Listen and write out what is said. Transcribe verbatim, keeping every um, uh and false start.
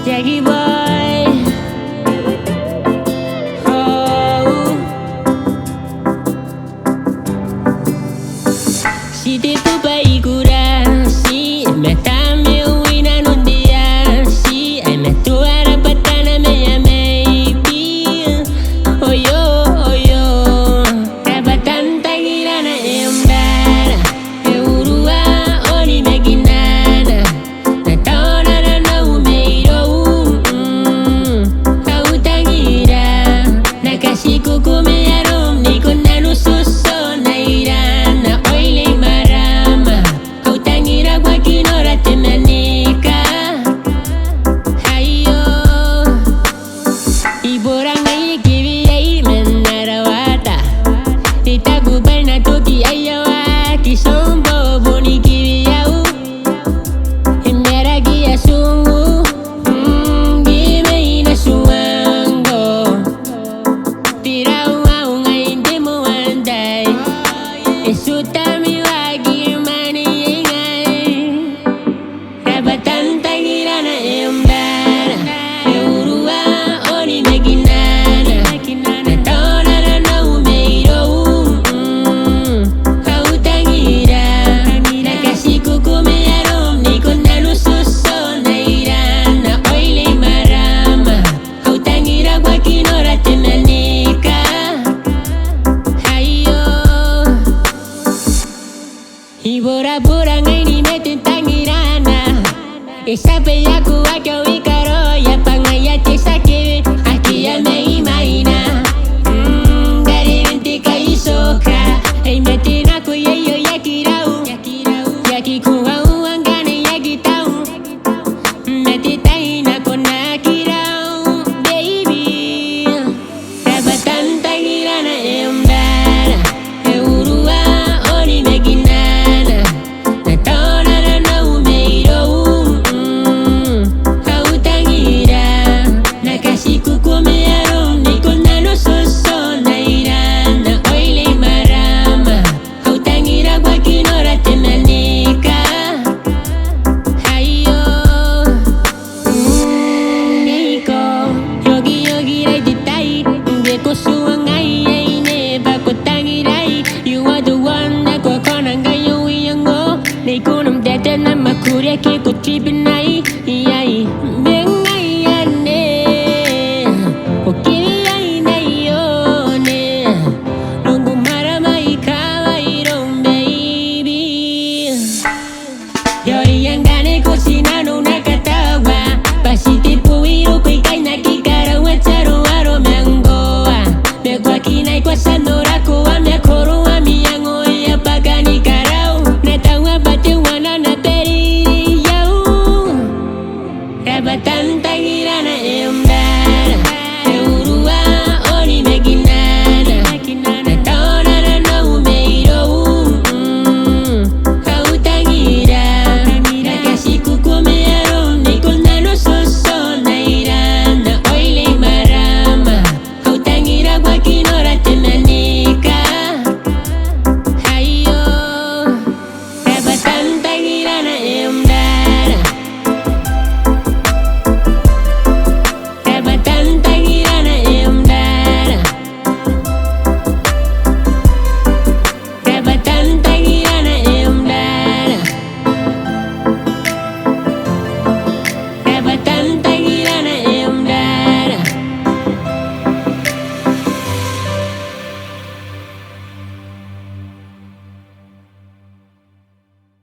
Jackie boy. Oh. Ti te tuba i kura, ti mataami wina nondia, ti ai matuara batana mea meibi. Oyo, oyo. Rabatan tangirana embara, e urua onimakinana. Na taona na nau meirou, mm, au tangira. Na katikuku mearom ni ko nano soso na irana oile i marama. Au tangira kwa kinora te manika. Aio. I bora ngai kibiai man ara wata. I taku bwa na toki aia wa ki sombo boni kibiau. E mera ki a sungu, mm, ki mei na suango. Tira au ngai n te moan tai. E sutami wa ki mani ngai. Rabatan tangirana embara, e urua onimakinana. Na taona na nau meirou, mm, au tangira. Na katikuku mearom ni ko nano soso na irana oile i marama. Au tangira kwa kinora te manika. Aio. I bora bora ngai ni mete tangirana. E sabe aku ake wikaro ia pangaia te sake. Aki a mei maina. Mm, gari n te kai soka. Ei mete nako ia io ia kirau. Ia ki kuau angane ia ki tau. Mete taina ko na kirau, baby. Rabatan tangirana embara, e urua onimakinana. Na taona na nau meirou, mm, au tangira. Na katikuku mearom ni ko nano soso na irana oile i marama. Au tangira kwa kinora te manika. Aio. Mm, neiko. Ioki, ioki, raiti tai. Ngke ko tuangai, ai neba ko tangirai. You are the one that ko kona ngai o iango. Neiko nam tete na makuria ke ko tibinai. Iai, mengai ane. O kiri ai nai one. Nongo marama i kawa i rong, baby. Io, ianga